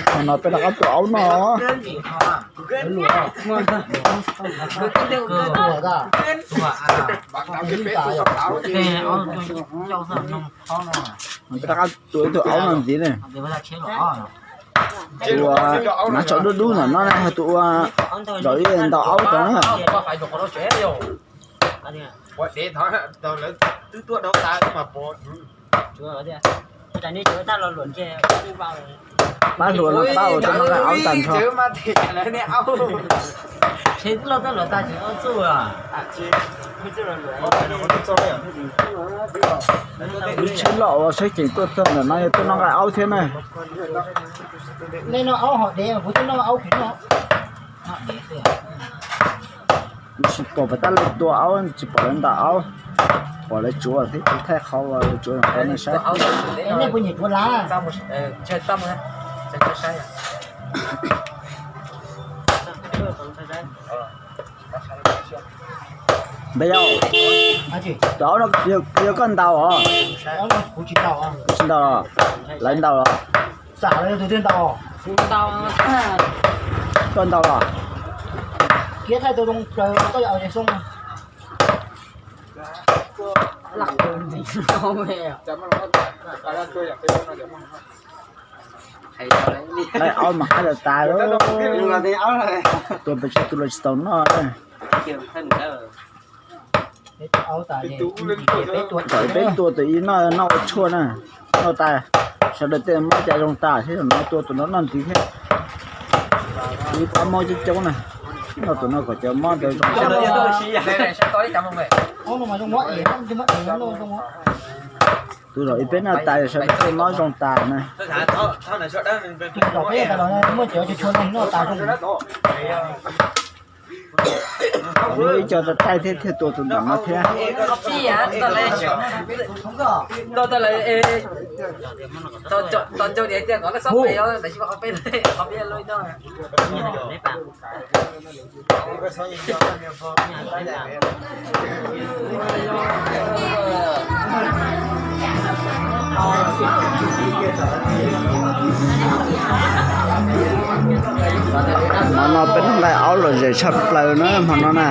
Qhov no peb rov qab tua aub no. Peb rov qab tua ib tug aub no ntxiv ne. Tus uas hnav tsho dub dub ntawm no na, tus uas zaum ib ntaus aub tod na. Pab hluas no pab ua tuaj noj nqaij aub tag nrho. Lub tsheb loj uas saib ceem tuaj txog ntawm no yog tuaj noj nqaij aub thiab na. Tsis pom pas tab lawv tua aub, tsis pom lawv ntaus aub, pom lawv tsuav thiab, tsis thaij qhov uas lawv tsuav rau nej saib. Npawg yau, tus aub no yog koj ntaus os? Tsis ntaus, lawv ntaus los? Koj ntaus los? Nqaij aub mas qab tas tas, tua pes tsawg tus los tsis tau noj. Tam peb tua tus ib noj, noj ua tshuaj na, noj tas, sawv daws tej mob cas zoo tas thiab, zaum no tua tus no noj ntxiv thiab. Ib pab mob coob coob na, noj tus no kom cov mob ntawd zoo tas. Tus zaum ib peb noj tas sawv daws tej mob zoo tas na. Muaj ib co thaij thiab thiaj tua tus ntawm no thiab. Hmo no peb noj nqaij aub lom zem tshaj plaws na hmo no na.